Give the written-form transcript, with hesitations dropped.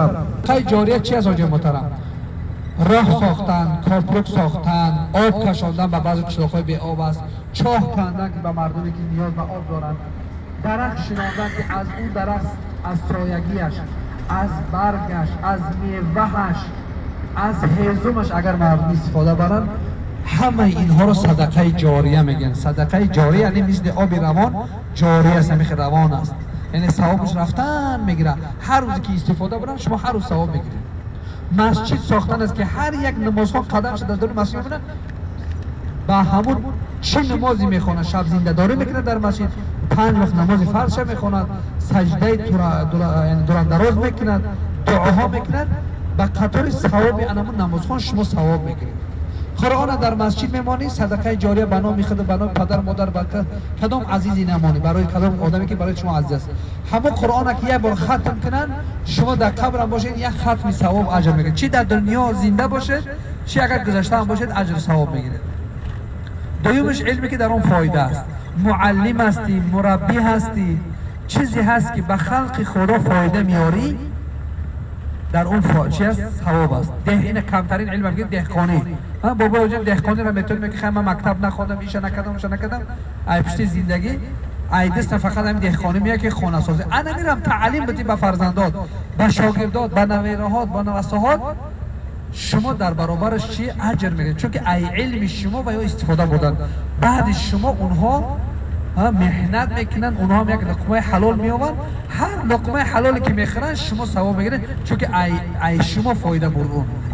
Муҳтарам, садақаи ҷория чи аст, ҳоҷи муҳтарам? Роҳ сохтан, копрук сохтан, об кашондан ба баъзе қишлоқҳои беоб аст, чоҳ кандан, ки ба мардуме, ки ниёз ба об доранд, дарахт шинондан, ки аз он дарахт, аз соягиаш, аз баргаш, аз мевааш, аз ҳезумаш агар мардум истифода баранд, ҳамаи инҳоро садақаи ҷория мегӯянд. Садақаи ҷория яъне мисли оби равон ҷорӣ аст, ҳамихел равон аст, яъне савобаш рафтан мегирад. Ҳар рӯзе ки истифода баранд, шумо ҳар рӯз савоб мегиред. Масҷид сохтан аст, ки ҳар як намозхон қадамша дар даруни масҷид мемонад, ба ҳамун чӣ намозе мехонад, шаб зиндадорӣ мекунад дар масҷид, панҷ вақт намози фарзша мехонад, саҷдаи дурандароз мекунад, дуоҳо мекунад, ба қатори савоби анамун намозхон шумо савоб мегиред. Қуръона дар масҷид мемонӣ, садақаи ҷория ба номи худ, ба номи падар, модар, ба кадом азизе намонӣ, барои кадом одаме, ки барои шумо азиз аст. Ҳамон Қуръона ки як бор хатм кунанд, шумо дар қабрам бошед, як хатми савоб, аҷр мегиред. Чӣ дар дунё зинда бошед, чӣ агар гузаштаам бошед, аҷру савоб мегиред. Дуюмаш, илме, ки дар он фоида аст. Муаллим ҳастӣ, мураббӣ ҳастӣ, чизе ҳаст, ки ба халқи Худо фоида меорӣ, дар он чи аст? Савоб аст. Ина камтарин илм ки деҳқонӣ. Бобоҷон, деҳқониро метавонем, ки хай, ман мактаб нахондам, иша накардам, иша накардам, ай пушти зиндагӣ, ай дастам фақат ҳамин деҳқонӣ меяд, ки хонасозӣ. Ана мирам таълим бидӣ ба фарзандот, ба шогирдот, ба навераҳот, ба навасаҳот, шумо дар баробараш чи? Аҷр мегиред, чунки ай илми шумо ва ё истифода бурданд. Баъди шумо онҳо меҳнат мекунанд, онҳо ҳам як луқмаи ҳалол меованд. Ҳар луқмаи ҳалоле, ки мехӯранд, шумо савоб мегиред, чунки ай шумо фоида бурд он.